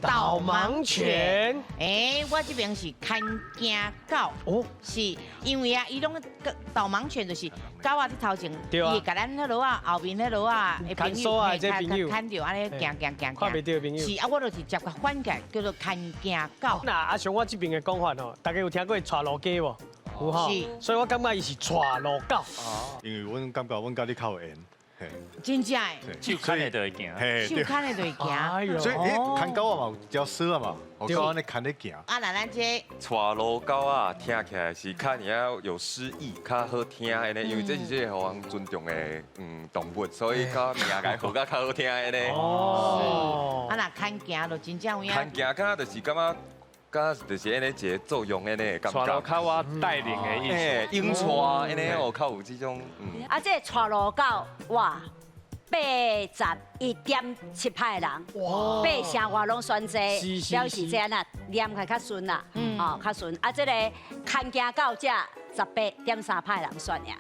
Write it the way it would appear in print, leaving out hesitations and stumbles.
導盲犬。欸，我這邊是牽行狗，是因為啊，伊攏導盲犬就是狗仔佇頭前，伊會共咱彼落仔後面彼落仔的朋友，這朋友牽著按呢行行行。看袂著的朋友。是啊，我就是接個反過來叫做牽行狗。那阿雄，我這邊的講法吼，大家有聽過帶路雞無？有吼。是。所以我感覺伊是帶路狗。因為阮感覺阮佮你較有緣。真正的，手牽的就會行，手牽的就會行。所以欸，牽狗仔嘛有條索仔嘛，予狗按呢牽咧行。啊，那咱這帶路狗仔，聽起來是較爾有詩意，較好聽的呢。因為這是這個予人尊重的動物，所以較名共號較較好聽的呢。哦。啊，若牽行就真正有影。牽行敢就是感覺，敢就是按呢一個作用按呢的感覺。帶路較我帶領的意思，用帶按呢哦，較有這種。啊，這帶路狗哇，81.7%的人，八成外攏選這，表示這按怎念起來較順啦，哦，較順。啊，這个牽行狗這18.3%的人選爾。